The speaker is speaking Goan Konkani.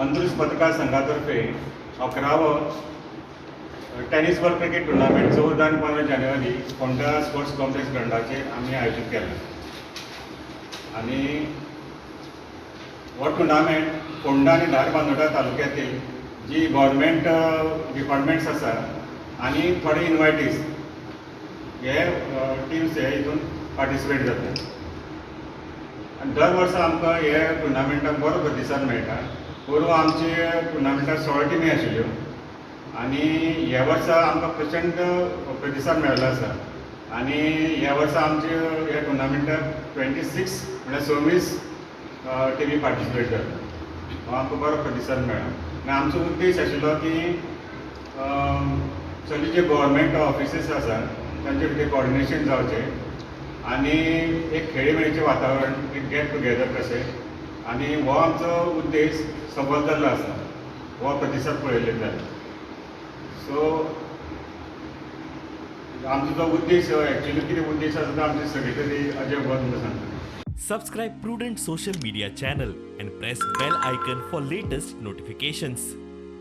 अंत्रुज पत्रकार संघातर्फे 11वो टेनीस बॉल क्रिकेट टुर्नामेंट 14 आनी 15 जानेवारी फोंडा स्पोर्ट्स कॉम्प्लेक्स ग्रावंडाचेर आमी आयोजीत केला आनी हो टुर्नामेंट फोंडा आनी धारबांदोडा तालुक्यातील जी गव्हर्मेंट डिपार्टमेंट्स आसा आनी थोडे इनवायटीज हे टिम्स हे हितून पार्टिसिपेट जाता. आनी दर वर्सा आमकां हे टुर्नामेंटाक बरो प्रतिसाद मेळटा. पोरूं आमचे टुर्नामेंटाक 16 टिमी आशिल्ल्यो आनी ह्या वर्सा आमकां प्रचंड प्रतिसाद मेळ्ळो आसा आनी ह्या वर्सा आमचे ह्या टुर्नामेंटाक 26 म्हळ्यार 26 टिमी पार्टिसिपेट जाता. हो आमकां बरो प्रतिसाद मेळ्ळा आनी आमचो उद्देश आशिल्लो की सगळे जे गव्हर्मेंट ऑफिसीस आसा तांचे भितर कॉर्डिनेशन जावचें आनी एक खेळीमेळीचें वातावरण, एक गेट टुगेदर कशें, आनी हो आमचो उद्देश सबल जाल्लो आसा. हो प्रतिसाद पळयले जाल्यार सो आमचो जो उद्देश, एक्चुअली कितें उद्देश आसा तो आमचे सेक्रेटरी अजय बुवा तुमकां सांगता. Subscribe Prudent Social Media channel and press bell icon for latest notifications.